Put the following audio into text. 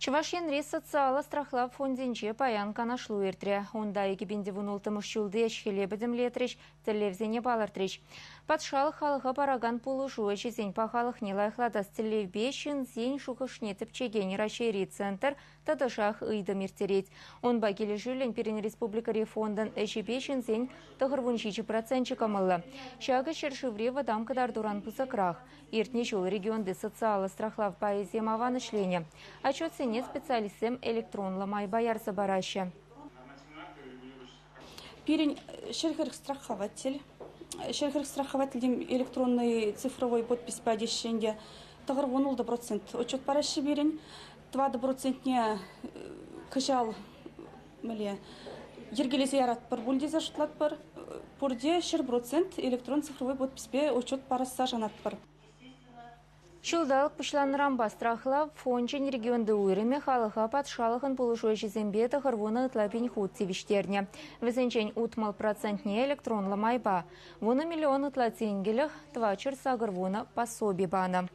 Чӑваш Енри социаллӑ страхлав фондӗнче паян канашлу иртрӗ. Унта 2016 ҫулти ӗҫ-хӗле пӗтӗмлетрӗҫ, тӗллевсене палӑртрӗҫ. Патшалӑх халӑха паракан пулӑшу ӗҫӗсен пахалӑхне лайӑхлатас тӗллевпе ҫынсен шухӑшне тӗпчекен Раҫҫейри центр тӑтӑшах ыйтӑм ирттерет. Унпа килӗшӳллӗн пирӗн республикӑри фондӑн ӗҫӗпе ҫынсен 97 проценчӗ кӑмӑллӑ. Ҫакӑ ҫӗршыври вӑтам кӑтартуран пысӑкрах. Иртнӗ ҫул регионти социаллӑ страхлав пайӗсем аван ӗҫленӗ. Отчетсене специалистсем электронлӑ майпа ярса параҫҫӗ. Пирӗн 140 страхователь. 140 страховательтен электронный цифровой подписпа теҫҫӗ ӗнтӗ. 96% отчет параҫҫӗ пирӗн. 4 процентне кӑҫал мӗнле йӗркелесе яратпӑр пуль тесе шутлатпӑр. Пурте 100% электрон цифровой подписпе отчет парасса шанатпӑр. Ҫулталӑк пуҫланнӑранпа страхлав фончӗн регионти уйрӑмӗ халӑха патшалӑхӑн пулӑшу ӗҫӗсемпе 90 ытла пин хут тивӗҫтернӗ. Вӗсенчен 60 процентне электронлӑ майпа. 10 миллион ытла тенкӗлӗх 480 пособи панӑ.